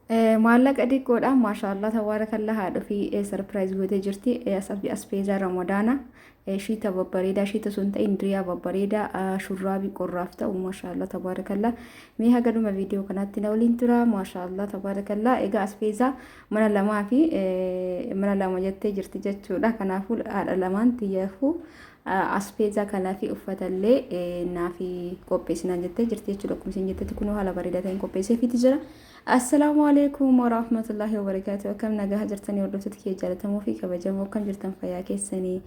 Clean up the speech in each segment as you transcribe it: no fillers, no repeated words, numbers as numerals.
Maallaqa xiqqoodhaan maashaallah tabaarakallaa haadha ofii sarpiraayiz gootee jirti. Aspeezaa Ramadaana shiita babbareedaa, shiita sun ta'in diriyaa babbareedaa, shurraabii qorraaf ta'u, maashaallah tabaarakallaa. Mee haga dhuma viidiyoo kanaatti na waliin tura, maashaallah tabaarakallaa. Egaa aspeezaa mana lamaa fi mana lama jettee jirti jechuudha. Kanaafuu haadha lamaan xiyyaafuu aspeezaa kanaa fi uffatallee naaf qopheessinaan jettee jirti jechuudha. Akkuma isin jettetti kunoo haala bareedaa ta'een qopheesseefiiti jira. Assalaamu alaikum warahmatullahi wabarakatuh. Akkam nagaa jirtanii, hordoftoota kiyya jaallatamoo fi kabajamoo? Akkam jirtan, fayyaa keessanii?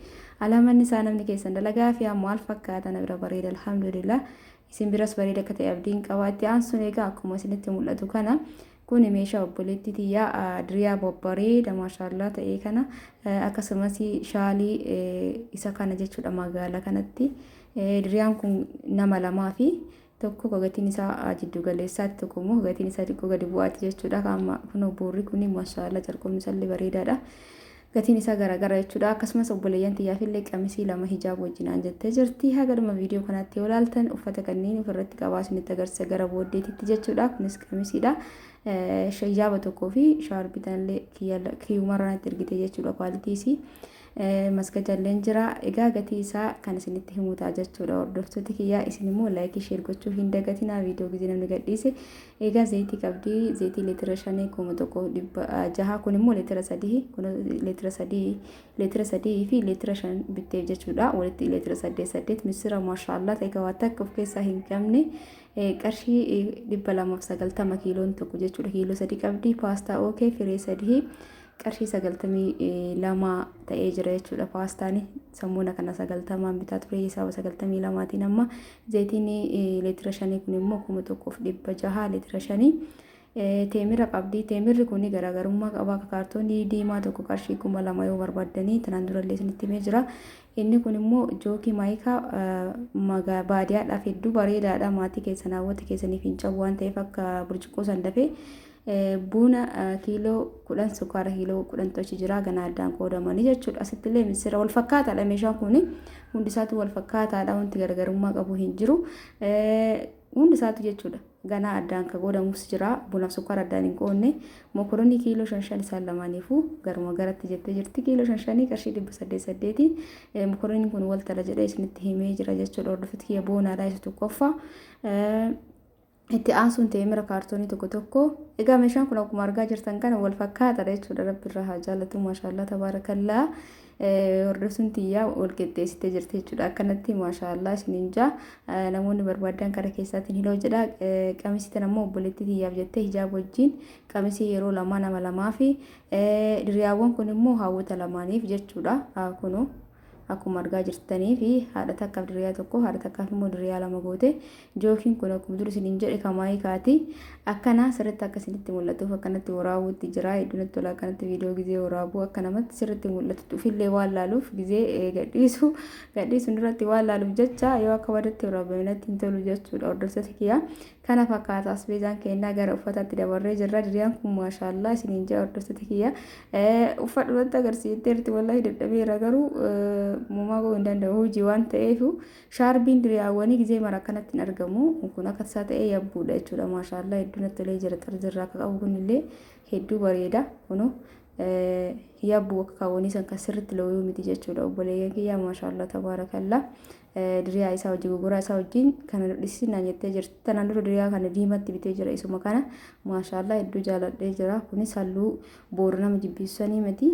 Alaamanni isaa namni keessan dalagaa fi maal fakkaata? Na bira bareeda, alhamdulillah. Isin biras bareeda akka ta'e abdiin qaba. Itti aansuun egaa akkuma isinitti mul'atu kana, kuni meeshaa obboleettii tiyyaa, diriyaa babbareeda maashaallaa ta'ee kana, akkasumas shaalii isa kana jechuudha magaalaa kanatti. Diriyaan kun nama lamaa fi tokko gatiin isaa jiddu galeessaatti, tokko immoo gatiin isaa xiqqoo gadi bu'aati jechuudha. Amma kunoo boorri kun maashaallaa jalqabni isaallee bareedaadha. Gatiin isaa garaagara jechuudha. Akkasumas obboleeyyan xiyyaafillee qamisii lama hijaab wajjinaan jettee jirti. Haga dhuma viidiyoo kanaatti yoo ilaaltan uffata kanneen ofirratti qabaa isinitti agarsiisa gara booddeetitti jechuudha. Kunis qamisiidha. Hijaaba tokkoo fi shaarbii tanallee kiyyumarraa natti ergite jechuudha, quality isii. Maskajalleen jira. Egaa gatii isaa kan isinitti himu ta'a jechuudha. Hordoftoota kiyyaa, isin immoo like, share gochuu hin dagatinaa viidiyoo gizee namni gadhiise. Egaa zayitii qabdii, zayitii liitira 5 1600, kun immoo liitira 3, kun liitira 3, liitira 3 fi liitira 5 bitteef jechuudha. Walitti liitira 8 8. Misira maashaallaa ta'e waa takka of keessaa hin qabne, qarshii 290 kiiloon tokko jechuudha. Kiiloo 3 qabdi. Paastaa ookee firee 3 qarshii 92 ta'ee jira jechuudha. Paastaan sammuuna kana 90n bitaa ture, hisaaba 92tiin amma. Zayitiin liitira 5 kun immoo 1600 liitira 5. Teemira qabdi. Teemirri kun garaagarummaa qaba. Akka kaartoonii diimaa tokko qarshii 2000 yoo barbaaddanii, tanaan durallee isinitti himee jira. Inni kun immoo jookii maayikaa baadiyyaadhaaf hedduu bareedaadha. Maatii keessan, hawwata keessaniif hin cabu waan ta'eef, akka burcuqqoo san dafee. Buna kiiloo 10, sukkaara kiiloo 10 achi jira, ganaa addaan qoodamanii jechuudha. Asitti illee misira wal fakkaataadha. Meeshaan kun hundi isaatu wal fakkaataadha. Wanti garaagarummaa qabu hin jiru. Hundi isaatu jechuudha. Ganaa addaan kan qoodamus jira. Bunaaf sukkaara addaan hin qoodne. Mokoronii kiiloo 5 5 isaan lamaaniifuu garuma garatti jettee jirti. Kiiloo 5 5 qarshii 808. Mokoroniin kun wal tala jedhee isinitti himee jira jechuudha. Hordoftoota kiyya, boonaadha isa tokkoffaa. Itti aansuun teemira kaartoonii tokko tokko. Egaa meeshaan kun akkuma argaa jirtan kana wal fakkaataadha jechuudha. Rabbi irraa haa jaallatu, maashaallaa tabaarakallaa. Hordoftuun tiyyaa wal qixxeessitee jirti jechuudha. Akkanatti maashaallaa isiniin jaa. Namoonni barbaadan kara keessaatiin hiloo jedha. Qamisii tana immoo obboleettii tiyyaaf jettee hijaab wajjin qamisii yeroo lamaa nama lamaa fi diriyaawwan kun immoo hawwata lamaaniif jechuudha. Kunoo akkuma argaa jirtanii fi haadha takkaaf diriyaa tokko, haadha takkaaf immoo diriyaa lama goote. Jookiin kun akkuma dur isiniin jedhe kamaayikaati. Akkana sirritti akka isinitti mul'atuuf akkanatti waraabuutti jira. Hedduu natti tola akkanatti viidiyoo gizee waraabuu, akka namatti sirritti mul'atutti ofillee waan laaluuf, gizee gadhiisu gadhiisuun duratti waan laaluuf jecha, yoo akka badatti waraabame natti hin tolu jechuudha. Hordoftoota kiyya, kana fakkaata asbeezaan kennaa. Gara uffataatti dabarree jirra. Diriyaan kun maashaallaa isiniin jaa, hordoftoota kiyya. Uffadhu natti agarsiifteerti, wallaahi dadhabeera, garuu muumaa ga'uu hin danda'u hojii waan ta'eef. Shaarbiin diriyaawwanii gizee mara akkanatti hin argamu. Kun akka tasaa ta'ee yabbuudha jechuudha. Maashaallaa, hedduu natti tolee jira. Xarzirraa akka qabu kunillee hedduu bareeda. Kunoo yabbuu akka kaawwanii san kan sirriitti looyuu miti jechuudha. Obboleeyyan kiyyaa, maashaallaa tabaarakallaa. Diriyaa isaa hojii gurguraa isaa wajjin kana dhisisinaan jettee jirti. Tanaan dura diriyaa kana diimatti bitee jira, isuma kana maashaallaa hedduu jaaladhee jira. Kunis halluu boora nama jibbisiisanii miti,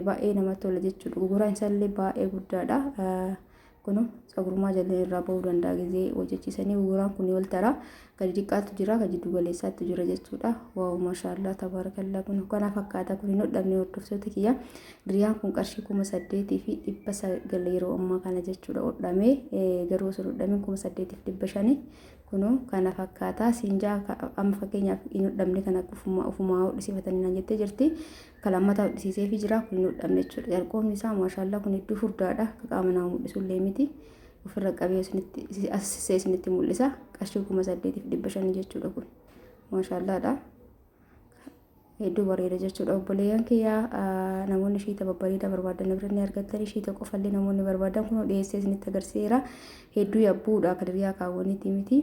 baay'ee namatti tola jechuudha. Gurguraan isaallee baay'ee guddaadha. Kun tsagurumaa jallee irraa bahuu danda'a gizee hojjechiisanii. Gurguraan kun wal tara. Gadi xiqqaatu jira, kan jiddu galeessaatu jira jechuudha. Wow, maashaallaa tabaarakallaa, kun kana fakkaata. Kun hin hodhamne, hordoftoota kiyya. Diriyaan kun qarshii 8900 yeroo ammaa kana jechuudha. Hodhamee garuu osoo hodhamin 8500. Kunoo kana fakkaata. Siinjaa amma fakkeenyaaf hin hodhamne kana ofumaa hodhisiifatanii naan jettee jirti. Kan lammataa hodhisiiseefii jira, kun hin hodhamne jechuudha. Jalqoomni isaa maashaallaa kun hedduu furdaadha. Akka qaama nama mul'isu illee miti. Ofirra qabee isinitti asisee isinitti mul'isa. Qarshii 8500 jechuudha kun. Maashaallaadha. Hedduu bareeda jechuudha. Obboleeyyan kiyyaa, namoonni shiita babbareedaa barbaadan bira ni argattanii. Shiita qofallee namoonni barbaadan kun dhiyeessee isinitti agarsiiseera. Hedduu yabbuudha, akka diriyaa kaawwaniiti miti.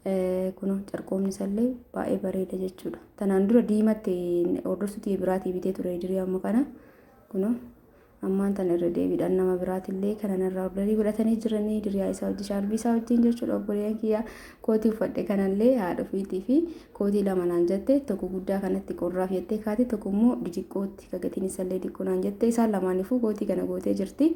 Kun carqoomni isallee baay'ee bareeda jechuudha. Tanaan dura diimatti hordoftuutii biraatii bitee ture diriyaa amma kana. Kunoo ammaan tana irra deebiidhaan nama biraatillee kana narraa ordarii godhatanii jiranii diriyaa isaa wajjin shaarbii isaa wajjin jechuudha. Obboleeyyan kiyya, kootii uffadhe kanallee haadha ofiitii fi kootii lama naan jette. Tokko guddaa kanatti qorraaf jettee kaate, tokko immoo didiqqootti ka gatiin isallee xiqqoo naan jette. Isaan lamaaniifuu kootii kana gootee jirti.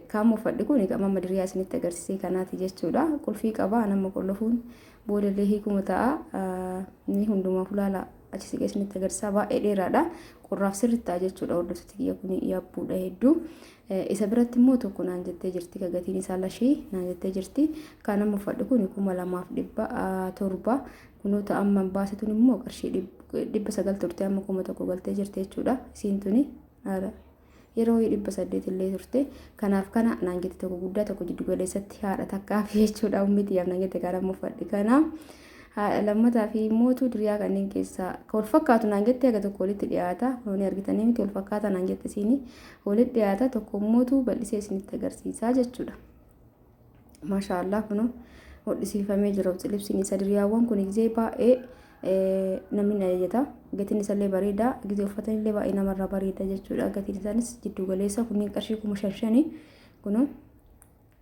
Kaamma uffadhe kun amma diriyaa isinitti agarsiisee kanaati jechuudha. Qulfii qaba, nama qollofuun boodallee hiikuma ta'a. Ni hundumaa fulaala achi siqee isinitti agarsiisa. Baay'ee dheeraadha, qorraaf sirriitti ta'a jechuudha. Hordoftoota kiyya, kun yabbuudha hedduu. Isa biratti immoo tokko naan jettee jirti, ka gatiin isaa lashii naan jettee jirti. Kan amma uffadhe kun 2700. Kunoota amma baase tun immoo qarshii 900 turte, amma 1000 galtee jirti jechuudha. Isiin tuni yeroo 800 illee turte. Kanaaf kana naan jette, tokko guddaa, tokko jiddu galeessatti, haadha takkaaf jechuudha. Ummitiyaaf naan jette. Kan amma uffadhe kana haadha lammataa fi mootuu diriyaa kanneen keessaa ka wal fakkaatu naan jette. Haga tokko walitti dhiyaata. Kunooni argitanii miti? Wal fakkaata naan jette isiini, walitti dhiyaata. Tokko mootuu bal'isee isinitti agarsiisaa jechuudha. Maashaa Allah, kunoo hodhisiifamee jira libsiin isa. Diriyaawwan kun gizee baay'ee namni ni ajajata. Gatiin isallee bareeda, gizee uffatanillee baay'ee namarraa bareeda jechuudha. Gatiin isaanis jiddu galeessa. Kunniin qarshii 5500. Kunoo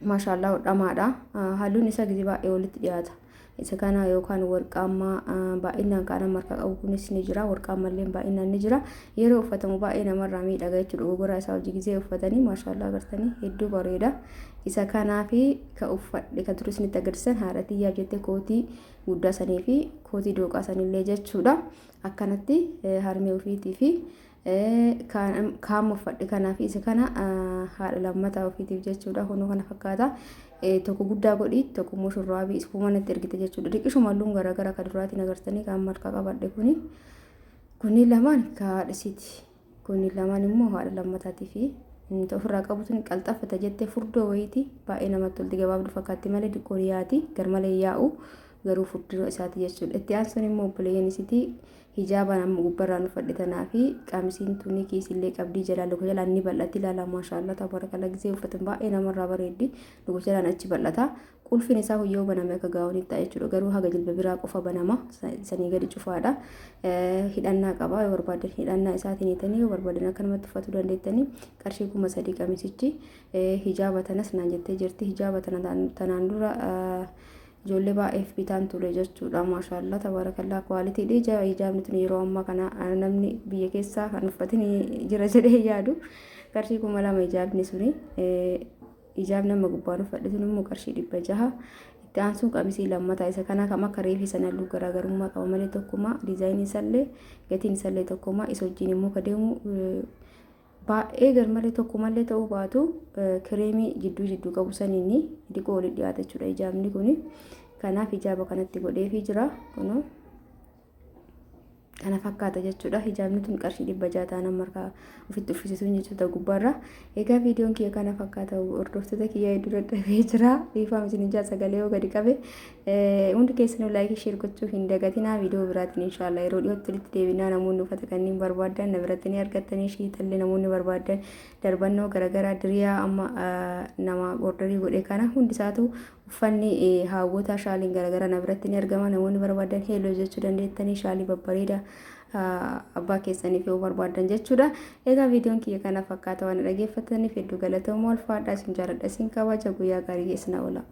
maashaallah, hodhamaadha. Halluun isaa gizee baay'ee walitti dhiyaata. Isa kana yookaan warqaammaa baay'inaan kan nama harkaa qabu kunis ni jira. Warqaammallee baay'inaan ni jira. Yeroo uffatamu baay'ee namarraa miidhaga jechuudha. Gogoraa isaa hojii gizee uffatanii, maashaallah, agartanii hedduu bareeda. Isa kanaa fi ka uffadhe ka ture isinitti agarsiisan haadha tiyyaaf jettee kootii guddaa sanii fi kootii dooqaa sanillee jechuudha. Akkanatti harmee ofiitii fi kaama uffadhe kanaa fi isa kana haadha lammataa ofiitiif jechuudha. Kunoo kana fakkaata. Tokko guddaa godhi, tokko immoo shurraabii isuma natti ergite jechuudha. Diqishuma halluun garaagaraa ka duraatiin agartanii kan markaa qabadhe kuni. Kunniin lamaan ka haadha isiiti. Kunniin lamaan immoo haadha lammataatii fi ofirraa qabutu qalxaffata jettee. Furdoo wayiiti, baay'ee namatti tolti. Gabaabduu fakkaatti malee xiqqoo yaati, garmalee yaa'u garuu furdoo isaati jechuudha. Itti aansuun immoo obboleeyyan isitii hijaaba nama gubbarraan uffadhe tanaa fi qamisiin tuni kiisillee qabdii, jalaan luka jalaan ni bal'atti. Ilaala, maashaallah tabaarakalla, gisee uffatan baay'ee namarraa bareeddi. Luka jalaan achi bal'ata. Qulfiin isaa yoo baname akka gaa'onitti ta'a jechuudha. Garuu haga jilba biraa qofa banama, sanii gadi cufaadha. Hidhannaa qaba, yoo barbaadan hidhannaa isaatiin hiitanii, yoo barbaadan akkanumatti uffatuu dandeettanii. Qarshii 3000 qamisichi. Hijaaba tanas naan jettee jirti. Hijaaba tanaan dura ijoollee baay'eef bitaan ture jechuudha. Maashaallah tabaarakallaa, quality dha. Hijaabni tun yeroo ammaa kana namni biyya keessaa kan uffatin jira jedhee yaadu. Qarshii 2000 hijaabni suni. Hijaabni amma gubbaan uffadhe sun immoo qarshii 600. Itti aansuun qamisii lammataa isa kana kam akka reefii sana halluu garaagarummaa qaba malee tokkuma. Diizaayinii isallee, gatiin isallee tokkuma. Isa wajjin immoo ka deemu baay'ee garmalee tokkumallee ta'uu baatu, kireemii jidduu jidduu qabu saniin diqoo walitti dhiyaata jechuudha hijaabni kuni. Kanaaf hijaaba kanatti godheefii jira. Kunoo kana fakkaata jechuudha. Hijaabni tun qarshii 600 ta'an amma harkaa ofitti uffisisuun jechuudha gubbaarra. Egaa viidiyoon kiyya kana fakkaata. Hordoftoota kiyya, hedduu dadhabee jira. Dhiifama isin ijaa sagalee yoo gadi qabe. Hundi keessanuu like, share gochuu hin dagatinaa. Viidiyoo biraatiin inshaallah yeroo dhiyootti walitti deebinaa. Namoonni uffata kanneen barbaadan na biratti ni argattanii. Shiitallee namoonni barbaadan, darbannoo garaagaraa, diriyaa amma nama orderii godhe kana hundi isaatu, uffanni haawwotaa, shaaliin garaagaraa na biratti ni argama. Namoonni barbaadan hello jechuu dandeettanii, shaalii babbareeda abbaa keessaniif yoo barbaadan jechuudha. Egaa viidiyoon kiyya kana fakkaata. Waan dhaggeeffataniif hedduu galatoomaa, ulfaadhaa. Isin jaaladha, isin kabaja. Guyyaa gaarii keessa na oola.